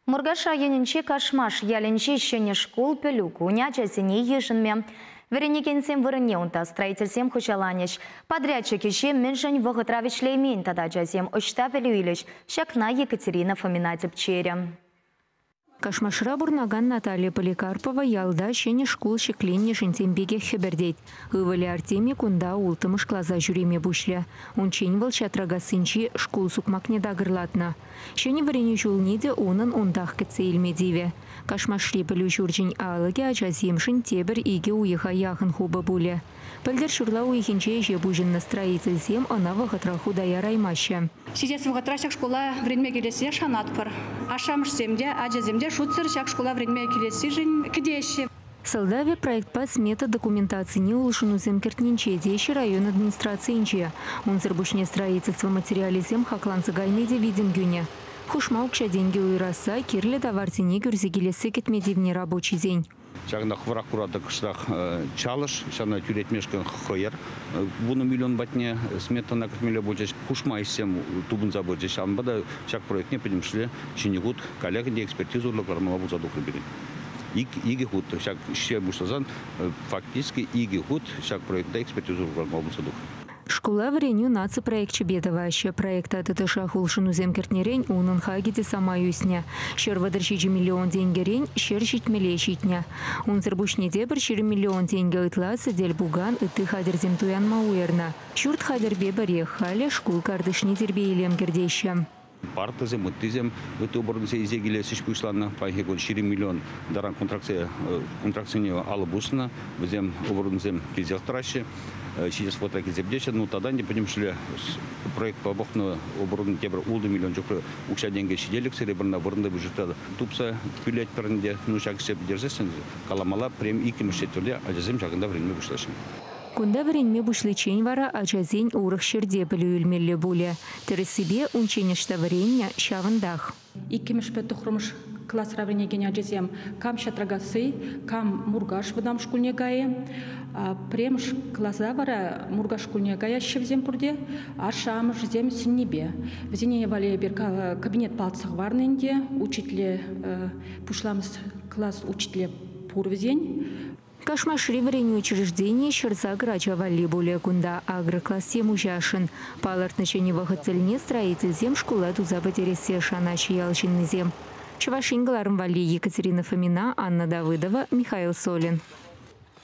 Муркаш районӗнчи Кашмаш ялӗнчи ҫӗнӗ шкул пӗлӳ кунӗ ачасене йышӑнмӗ. Вӗренекенсем вырӑнне унта строительсем хуҫаланӗҫ. Подрядчик ӗҫе мӗншӗн вӑхӑтра вӗҫлеймен тата ачасем ӑҫта пӗлӳ илӗҫ? Ҫакна Екатерина Фомина тӗпчерӗ. Кашмашра пурӑнакан Наталья Поликарпова ялта ҫӗнӗ шкул ҫӗкленнӗшӗн тем пекех хӗпӗртет. Ывӑлӗ Артемий кунта улттӑмӗш класа ҫӳреме пуҫлӗ. Унччен вӑл Ҫатракассинчи шкул сукмакне такӑрлатнӑ. Ҫӗнӗ вӗренӳ ҫулне те унӑн унтах кӗтсе илме тивӗ. Кашмашри пӗлӳ ҫурчӗн алӑкӗ ачасемшӗн тепӗр 2 уйӑха яхӑн хупӑ пулӗ. Пӗлтӗр ҫурла уйӑхӗнче ӗҫе пуҫӑннӑ строительсем ӑна вӑхӑтра хута яраймаҫҫӗ. Ҫитес вӑхӑтра ҫак шкула вӗренме килессе шанатпӑр. Ашшӗ-амӑшсем те, ачасем те шутсӑр ҫак шкула вӗренме килессишӗн кӗтеҫҫӗ. Сӑлтавӗ проектпа смета документацине улшӑнусем кӗртнинче теҫҫӗ район администрацийӗнче. Унсӑр пуҫне строительство материалӗсем хакланса кайни те витӗм кӳнӗ. Хушма укҫа-тенкӗ уйӑрасса, кирлӗ таварсене кӳрсе килессе кӗтме тивнӗ рабочисен. Ҫакӑнта хӑвӑрах куратӑр кӑштах чалӑш, ҫавна тӳлетмешкӗн хӑйӑр 10 миллион патне сметана кӗртмелле пулчӗҫ. Хушма ӗҫсем тупӑнса пычӗҫ. Ҫавӑнпа та ҫак проектне пӗтӗмӗшле ҫӗнӗ хут каллех ӗнтӗ экспертиза урлӑ кӑлармалла пулса тухрӗ пирӗн. Икӗ хут ҫак ӗҫе пуҫласан фактически икӗ хут ҫак проекта экспертиза урлӑ кӑлармалла пулса тухрӗ. Шкула вӗренӳ наци проекчӗпе тӑваҫҫӗ. Проекта тӑтӑшах улшӑнусем кӗртнӗрен унӑн хакӗ те самай ӳснӗ. 137 миллион тенкӗрен 170-е ҫитнӗ. Унсӑр пуҫне тепӗр 20 миллион тенкӗ ытла сӗтел-пукан, ытти хатӗрсем туянма уйӑрнӑ. Ҫурт хатӗрпе пӗрех халӗ шкул картишне тирпей-илем кӗртеҫҫӗ. Партӑсем, ыттисем, ытти оборудованисем илсе килес ӗҫ пуҫланнӑ. Паянхи кун 20 миллион таран контрактсене алӑ пуснӑ. Вӗсем оборудованисем килсех тӑраҫҫӗ. Ҫитес вӑхӑтра килсе пӗтеҫҫӗ. Ну, тата ӗнтӗ пӗтӗмӗшле проектпа пӑхнӑ оборудовани тепӗр 6 миллион чухлӗ укҫа-тенкӗ ҫителӗксӗр. Эпир ӑна вырӑнти бюджетра тупса тӳлетпӗр ӗнтӗ. Ну, ҫак ӗҫе пӗтерсессӗн каламалла, прем иккӗмӗш четвӗрте ачасем ҫакӑнта вӗренме пуҫлаҫҫӗ. Кунта вӗренме пуҫличчен вара ачасен урӑх ҫӗрте пӗлӳ илмелле пулӗ. Тӗрӗссипе унччен ӑҫта вӗреннӗ ҫавӑнтах. Иккӗмӗшпе тӑххӑрмӗш класра вӗренекен ачасем кам Ҫатракасси, кам Муркаш вӑтам шкулне кайӗ. Пӗрремӗш класа вара Муркаш шкулне каяҫҫӗ вӗсем пурте, ашшӗ-амӑшӗсем сӗннипе. Вӗсене валли эпир кабинет палӑртса хӑварнӑ ӗнтӗ, учителе пуҫламӑш класс учителе пур вӗсен. Кашмашри вӗренӳ учрежденийӗ 108 ача валли пулӗ. Кунта агроклассем уҫасшӑн. Палӑртнӑ ҫӗнӗ вӑхӑт тӗлне строительсем шкула туса пӗтерессе шанаҫҫӗ ял ҫыннисем. Чӑваш Ен кӑларӑм валли Екатерина Фомина, Анна Давыдова, Михаил Солин.